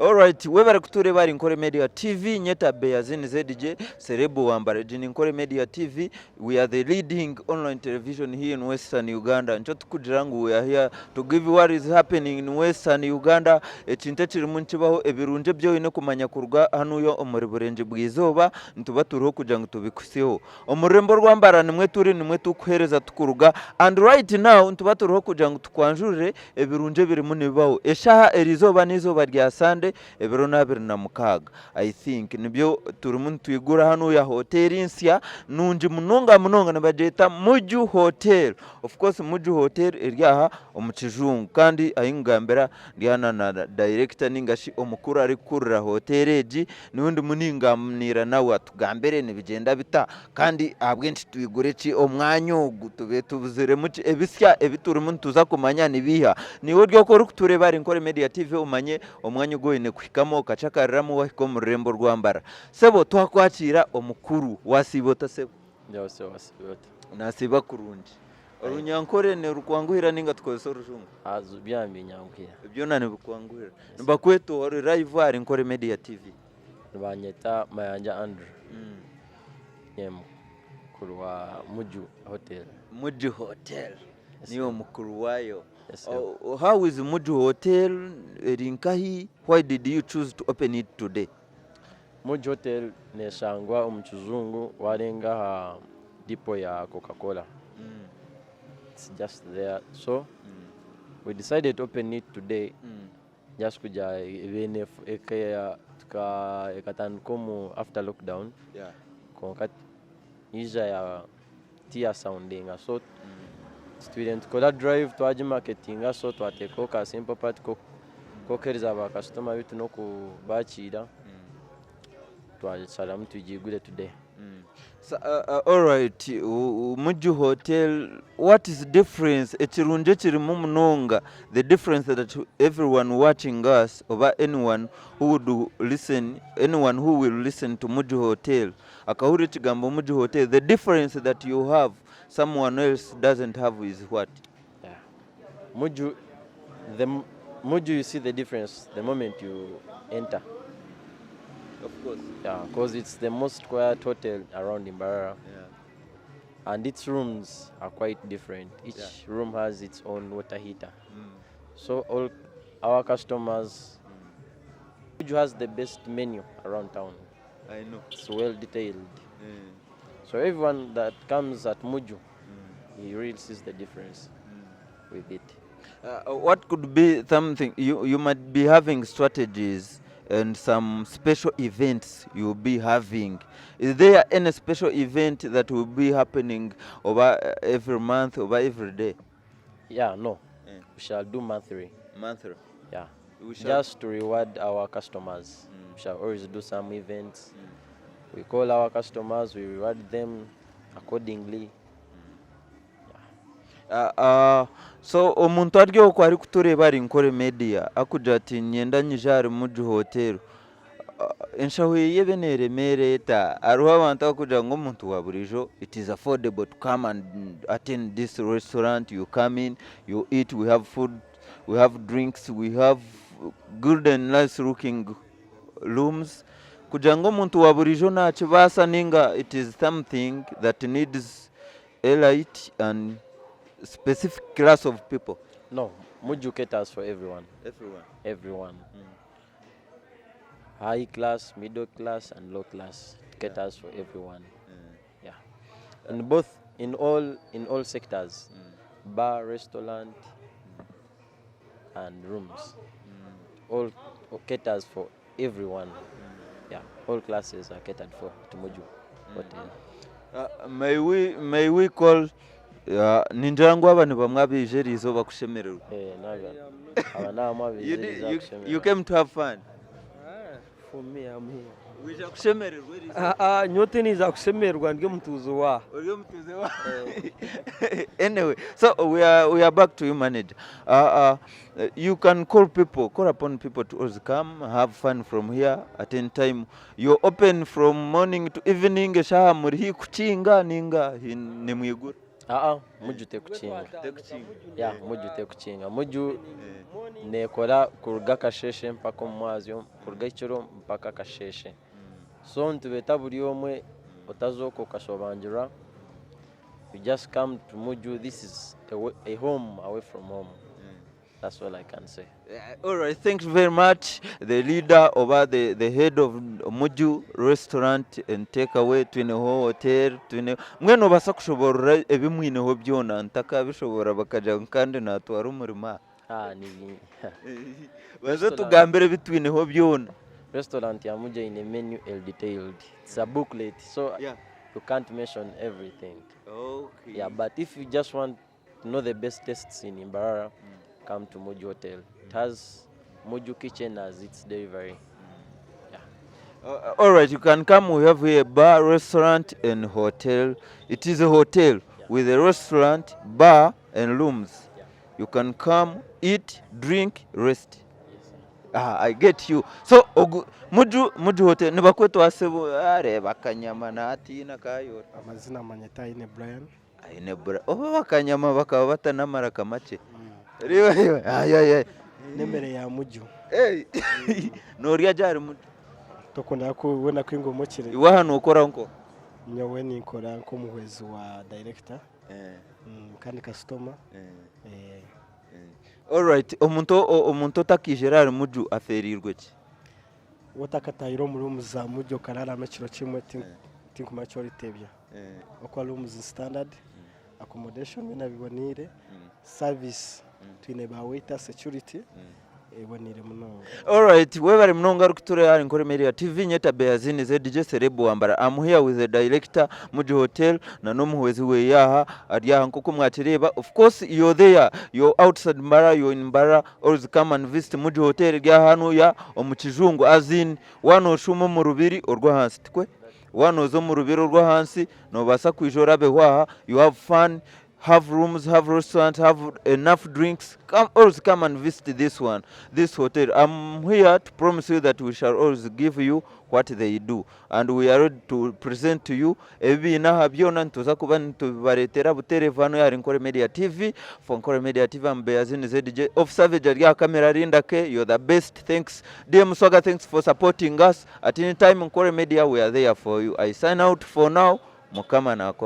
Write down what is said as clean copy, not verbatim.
Alright, webare kutureeba ahari Nkore Media TV, nyeta Beyazin ZJ, Serebu Wambara. Egi ni Nkore Media TV, we are the leading online television here in Western Uganda. Nikyo tukugira ngu we are here to give you what is happening in Western Uganda, ekintu ekirimu nikibaho, ebirungi ebi oine kumanya kuruga hanuya omuri Burengi bw'eizooba, nituba turiho kugira ngu tubikuhitsyeho. Omu rurembo rwa Mbarara nimwe turi, nimwe turikuheereza tukuruga and right now nituba turiho kugira ngu tukwanjurire ebirungi ebirimu nibibaho. Eshaaha eri izooba n'eizooba rya Sande ebiro n'abiri na mukaaga I think nibyo turimu nitwigura hanuya hoteeri nsya nungi munonga munonga nibagyeta Muju Hotel. Of course Muju Hotel eri aha omu kijungu kandi ahi nkugambira ndi hanu na dayirekita ninga shi omukuru arikukurira hoteeri egi niwe ndimu ningaaniira nawe atugambire nibigyenda bita kandi ahabw'enki twigure ki omwanya ogu tube tubuziremu ki ebisya ebi turimu nituza kumanya nibiiha. Naiwe ori okwo orikutureeba ahari Nkore Media TV omanye omwanya ogu oine kuhikamu okacakariramu wahika omu rurembo rwa Mbarara. Sebo twakwakiira omukuru, wasiiba ota sebo? Nyawe sebo wasiiba ota? Nasiiba kurungi. Orunyankore nirukwanguhira ninga tukozese orujungu? Haza byona nibinyanguhira. Byona nibikwanguhira. Nibakweta ori live ahari Nkore Media TV. Nibanyeta Mayanja Andrew. Niiwe mukuru wa Muju Hotel. Muju Hotel. Niiwe mukuru waayo. Yes, sir. How is Muju Hotel? Eri nkahi? Why did you choose to open it today? Muju Hotel neshangwa omu Kizungu warenga aha depot ya Coca Cola. It's just there. So we decided to open it today just kugira ebe ekatandika omu after lockdown kwonka yaija ya tiyasoundinga so tutwire nitukora drive twagimarketinga so twateekaho ka simple part k'okuheereza ba kasitoma beitu n'okubakiira twasharamu tugiigure today. So, alright, Muju Hotel, what is difference ekirungi ekirimu munonga, the difference that everyone watching us oba anyone who would listen, anyone who will listen to Muju Hotel akahurira ekigambo Muju Hotel, the difference that you have someone else doesn't have is what? Yeah. Muju, the Muju, you see the difference the moment you enter. Of course. Yeah, because it's the most quiet hotel around Mbarara. And its rooms are quite different. Each room has its own water heater. So all our customers, Muju has the best menu around town. I know. It's well detailed. So everyone that comes at Muju, he really sees the difference with it. What could be something you might be having strategies and some special events you'll be having? Is there any special event that will be happening over every month over every day? Yeah, no. We shall do monthly. Monthly. Yeah. We shall Just to reward our customers. We shall always do some events. We call our customers, we reward them accordingly. So omuntu ari okwo arikutureeba ari Nkore Media akugira ati nyenda nyije ahari Muju Hotel, enshaho ye ebe neeremeera eta? Hariho abantu abakugira ngu omuntu wa buriijo it is affordable to come and attend this restaurant, you come in, you eat, we have food, we have drinks, we have good and nice looking rooms. Kugira ngu omuntu wa buriijo nakibaasa ninga it is something that needs elite and specific class of people? No, Muju caters for everyone. Everyone. Everyone. High class, middle class, and low class. It caters for everyone. Yeah. In both, in all sectors. Bar, restaurant, and rooms. All caters for everyone. Yeah, all classes are catered for at Muju Hotel. May we call ningira ngu aba ni bamwe abaija eri izooba kushemererwa. Eh, naga aba namwe You you came to have fun. For me, I'm here. Wija kushemererwa eri izooba. Ah, ah, nyote niza kushemererwa ndi omutuuzi wa. Ori omutuuzi wa. Anyway, so we are back to you, manager. You can call people, call upon people to always come have fun from here at any time. You're open from morning to evening. Eshaha muri hi kukinga ninga nimwigura? Aa, Muju tekukinga. Yeah, Muju tekukinga. Muju nekora kuruga kasheshe mpaka omu mwazyo, kuruga ekiro mpaka kasheshe. So nitubeeta buri omwe otazooka okashobangirwa. You just come to Muju. This is a home away from home. That's all I can say. All right, thanks very much. The leader oba the head of Muju Restaurant and Takeaway, twineho hotel, twine mbwenu obaasa kushoboorora ebi mwineho byona ntakabishoboora bakagira ngu kandi natwara omurimo aha. Ah, ni Baze tugambire ebi twineho byona. Restaurant ya Muju eine menu el detailed. It's a booklet, so you can't mention everything. Yeah, but if you just want to know the best tastes in Mbarara, come to Muju Hotel. It has Muju Kitchen as its delivery. Yeah. All right, you can come. We have here a bar, restaurant, and hotel. It is a hotel with a restaurant, bar, and rooms. You can come, eat, drink, rest. Yes, sir. Ah, I get you. So, ogu, Muju Hotel, nibakwetwa sebo, areba akanyama natiina kayora. Amazina manyeta Aine Brian. Aine bra. Oba bakanyama bakaba batanamara kamakye. Reba, reba. Ay, ay, ay. N'emere ya Muju. Hey. Norya gyari Muju. Tokunda kubona ko ingomokire. Iwe aha nokora nko? Nyowe ninkora nk'omuhwezi wa director. Kandi customer. Alright, omuntu otakijire ahari Muju aferirwe ki? Otakatahire omu rooms za Muju okararamu ekiro kimwe tinkumanya eki oritebya. Okuba rooms standard, accommodation byona biboniire, service twine ba waiter, security eboniire munonga. Alright, webare munonga arikutura ahari Nkore Media TV nyeta Beyazini ZJ Celeb Wambara. I'm here with the director Muju Hotel na n'omuhwezi weye aha ari aha nk'oku mwakireeba. Of course you're there, you're outside Mbarara, you're in Mbarara, always come and visit Muju Hotel eri aha hanuya omu kijungu as in waanooshuuma omu rubiri orw'ahansi tikwe? Waanooza omu rubiri orw'ahansi noobaasa kwija orabeho aha, you have fun, have rooms, have restaurant, have enough drinks. Come, always come and visit this one, this hotel. I'm here to promise you that we shall always give you what they do. And we are ready to present to you ebi biine aha byona nituza kuba nitubibareetera butereevu hanu ahari Nkore Media TV. For Nkore Media TV, I'm Beyazini ZJ. Off Savage ari aha kamera Linda K, you're the best. Thanks. DM Swaga, thanks for supporting us. At any time, Nkore Media, we are there for you. I sign out for now. Mukama naako.